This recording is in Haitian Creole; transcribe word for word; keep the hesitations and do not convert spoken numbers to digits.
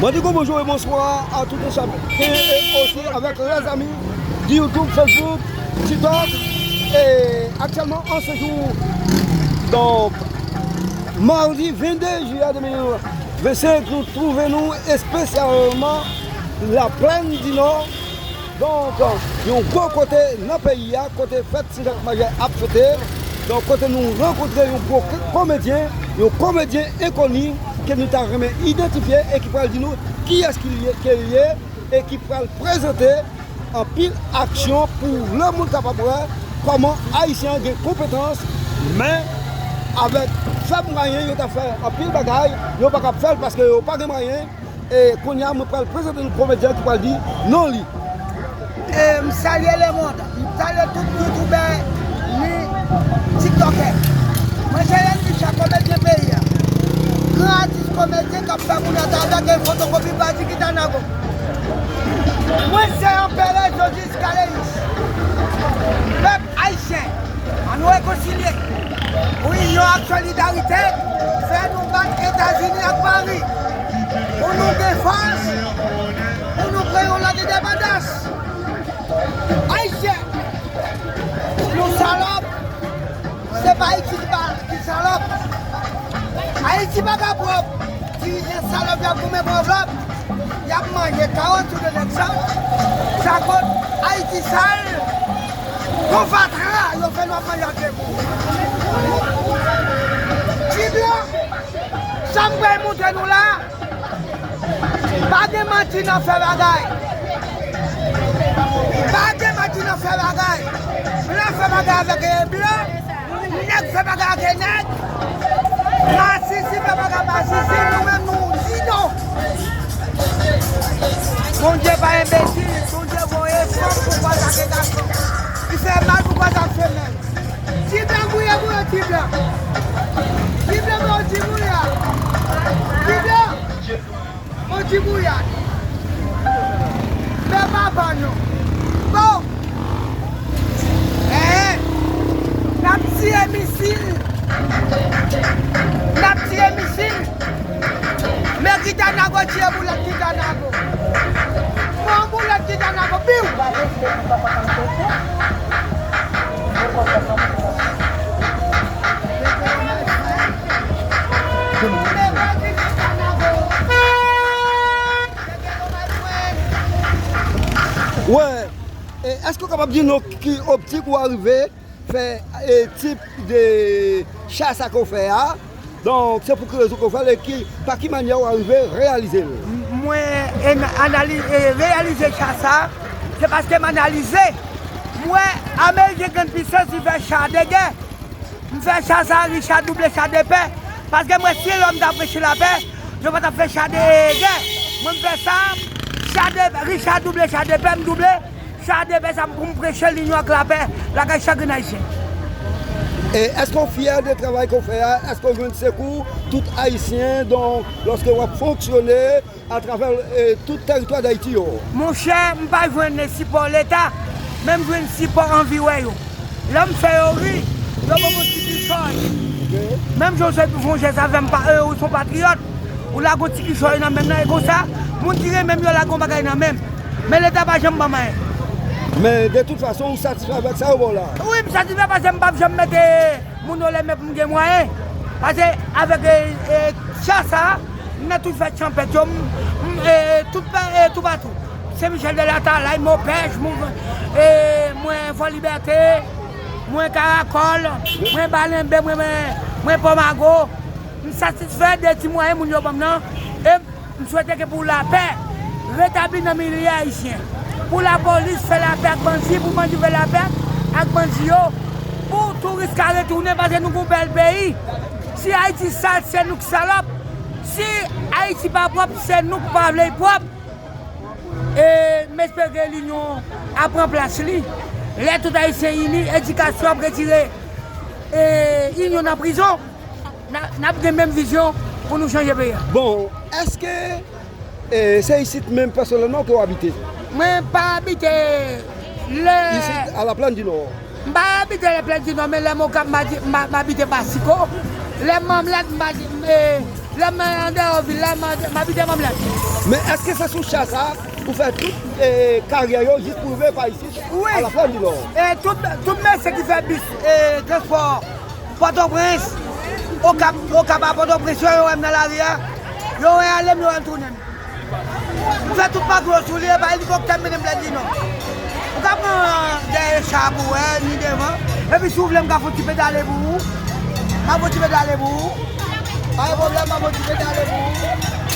Mwen di bonjou e bonswa a tout e chak, e, e osi avèk lèzanmi di YouTube, Facebook, TikTok. E aktyèlman, an se jou, donk, madi vennde jiyè de mil vennsenk, nou twouve nou espesyalman Laplèn di Nò. Donk, yon gwo kote nan peyi a, kote fèt Sen Jak Majè ap fete. Donk, kote nou rankontre yon gwo k-, komedyen, yon komedyen enkoni ke nou ta renmen idantifye e ki pral di nou kiyès ki l ye, ke l ye, e ki pral prezante anpil aksyon pou lemonn kapab wè kòman Ayisyen an gen konpetans, men avèk fèb mwayen yo ta fè anpil bagay, yo pa kab fè l paske yo pa gen mwayen. E kounye a, mwen pral prezante nou komedyen ki pral di non li. E m salye lemonn, m salye tout youtubè ni tiktokè. Mwen se Yannusha, komedyen peyi a. Gran atis komedyen k ap fè moun antre avèk e fotokopi Bazi Kitanago. Mwen se anperè Joji Iskaleris. Pèp ayisyen, ann nou rekonsilye. Pou inyon ak solidarite, fè nou bat Etazini ak Pari. Pou nou gen fòs, pou nou pran yon lòt endepandans. Ayisyen, nou salòp, se pa Ayiti ki pa, ki salòp. Ayiti pa ka pwòp. Dirijan salòp y ap goumen pou anvlòp. Y ap manje kawoutchou de nèg sa. Sa kot Ayiti sal. Gon fatra yo fè nou ap manje ak lemou. Ti blan, sa m pral montre nou la, pa gen manti nan fè bagay. Pa gen manti nan fè bagay. Blan fè bagay avèk blan. Nèg fè bagay ak nèg. Masisi fè bagay ak masisi. Nou menm nou di non. Bondye pa enbesil. Bondye voye fanm pou kwaze ak gason. Li fè mal pou kwaze ak femèl. Ti blan gouye pou yo, ti blan. Ti blan pou yo, ti blan. Ti blan. Bon, ti bouyad. Men papa nou. Bon. Eh, n ap tiye misil. N ap tiye misil. Men Kitanago tiye boulèt Kitanago. Bon, boulèt Kitanago, piw. Wè, e, èske w kapab di nou ki optik ou arive fè, e, tip de cha sa ke w fè a? Donk, se pou ki rezon ke w fè l e ki, pa ki manyè w arive reyalize l? M-, mwen, e, anali-, e, reyalize cha sa, se paske m analize. M wè Ameriken Grann Pisans, li fè cha de gè. M fè cha sa, Richard double cha de pè. Paske m wè si lòm ta preche lapè, yo pa t ap fè cha de gè. Mwen, m fè sa, cha de, Richard double cha de pè, m double cha de pè sa pou m preche linyon ak lapè lakay chak grenn Ayisyen. E èske w fyè de travay ke w fè a? Èske w jwenn sekou tout Ayisyen, donk, lòske w ap fonksyone atravè, e, tout tèritwa Dayiti yo? Monchè, m pa jwenn sipò Leta, men m jwenn sipò anviwè yo. Lè m fè yo ri, yo ban m yon ti kichòy. Menm jan w sot pou fè yon jès avè m, pa, e, ou se yon patriyòt, ou lage yon ti kichòy nan men m nan, e konsa, moun ki renmen m yo lage yon bagay nan men m. Men Leta pa janm ban m anyen. Men, de tout fason, ou satisfè avèk sa yo ba w la? Wi, m satisfè paske m p ap janm mete moun yo lè men pou m gen mwayen. Paske avèk, e, e, cha sa, m nan tout fèt chanpèt yo, m, m, e, tout pè, e, toupatou. Sen Michèl de Latalay, Mopèch, mwen, e, mwen Fò Libète, mwen Karakòl, mwen Balenbe, mwen, mwen, mwen Pòmago. M satisfè de ti mwayen moun yo ban m nan. E m swete ke pou lapè retabli nan milye ayisyen. Pou lapolis fè lapè ak bandi, pou bandi fè lapè ak bandi yo. Pou touris ka retounen, paske nou gon bèl peyi. Si Ayiti sal, se nou k salòp. Si Ayiti pa pwòp, se nou k pa vle l pwòp. E m espere ke linyon a pran plas li. Lè tout Ayisyen ini, edikasyon ap retire, e, inyon nan prizon. N a, n ap gen menm vizyon pou nou chanje peyi a. Bon, èske, e, se isit menm pèsonèlman ke w abite? Mwen pa abite lè. Isit, a Laplèn di Nò? M pa abite Laplèn di Nò, men lè m Okap, m a di, m a, m abite Pasiko. Lè m Manmlèt, m a di, e, Lè m andeyò vil la, m abite Manmlèt. Men èske se sou cha sa ou fè tout karyè yo jis pou rive pa isit? Wi. A la Flannilò. E tout, tout mesye ki fè bis e transpò Pòtoprens, Okap, Okap a Pòtoprens, yo, yo wè m nan lari a. Yo wè ale m, yo wè m tounen m. M fè tout pakou yo sou li, e pa elikoptè m mennen m lèd li non. Ou ka pran dèyè cha pou wè, ni devan. Epi si w vle m ka fè yon ti pedale pou ou. M ap fè yon ti pedale pou ou. Pa gen pwoblèm, m ap fè yon ti pedale pou ou.